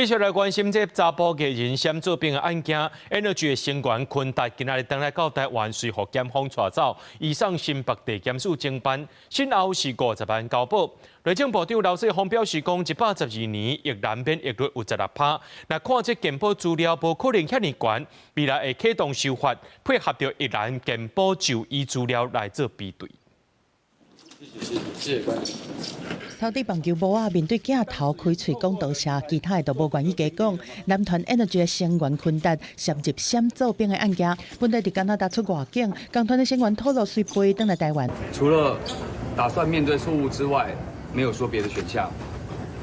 繼續來關心這查埔藝人閃做兵的案件，Energy 的成員坤達今仔日轉來到台灣，隨予檢方帶走，移送新北地檢署偵辦，訊後是50萬交保。內政部長劉世鋒表示講，112年役男免疫率有16%，若看這健保資料無可能遐爾懸，未來會啟動修法，配合著役男健保就醫資料來做比對。謝謝，謝謝關注。頭佇棒球帽仔面對鏡頭開喙講多謝，其他的都無願意加講。男團 Energy 的成員坤達涉入閃做兵的案件，本來佇加拿大出外景，共團的成員透露隨飛轉來台灣。除了打算面對錯誤之外，沒有說別的選項。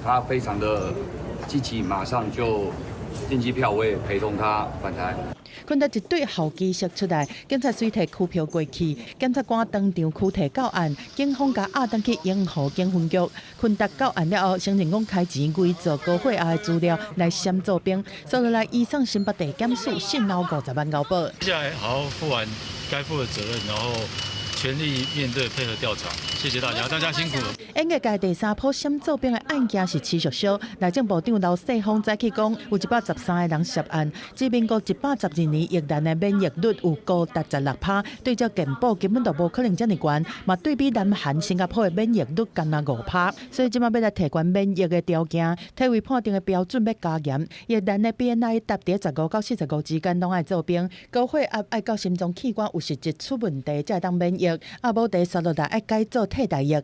他非常的積極，馬上就訂機票，我也陪同他返台。坤達一對候機室出來，警察隨提拘票過去，檢察官當場拘提到案，警方共押轉去榮河警分局。坤達到案了後，承認講開錢偽造高血壓的資料來閃做兵，所以來移送新北地檢署訊後50萬交保。接下來好好負完該負的責任，然後全力面對配合調查。謝謝大家，大家辛苦了。演藝界第三波閃做兵的案件是持續燒，內政部長劉世鋒早起講，有113個人涉案，至民國112年役男的免疫率有高達16%，對照健保根本就無可能遮爾懸，嘛對比南韓、新加坡的免疫率干焦5%，所以這馬欲來提懸免疫的條件，體位判定的標準欲加嚴，役男的 BMI 達佇15到45之間攏愛做兵，高血壓愛到心臟器官有實質出問題才會當免役，啊無佇紲落來愛改做替代役。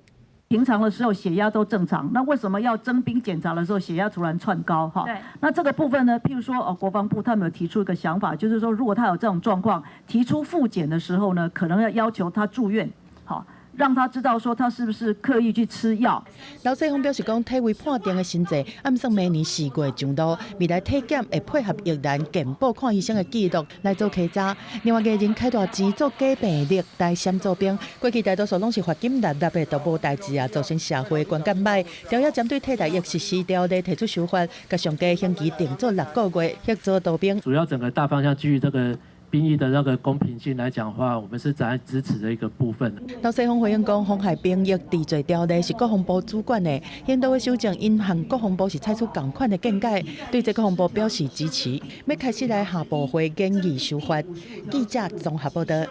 平常的時候血壓都正常，那為什麼要徵兵檢查的時候血壓突然竄高？哈，那這個部分呢？譬如說，哦，國防部他們有提出一個想法，就是說，如果他有這種狀況，提出複檢的時候呢，可能要要求他住院，好，讓他知道說他是不是刻意去吃藥。劉世鋒表示講，體位判定的新制，按算明年4月上路，未來體檢會配合役男健保看醫生的記錄來做稽查。另外，藝人開大錢做假病歷來閃做兵，過去大多數攏是罰金立立的都無代誌啊，造成社會觀感䆀。條約針對替代役實施條例提出修法，共上低刑期定做6個月，協助逃兵。主要整個大方向基於這個兵役的那個公平性來講的話，我們是在支持的一個部分。劉世鋒回應講，妨害兵役治罪條例是國防部主管的，憲度的修正隱含國防部是採取仝款的見解，對這國防部表示支持，欲開始來下部會研議修法。記者綜合報道。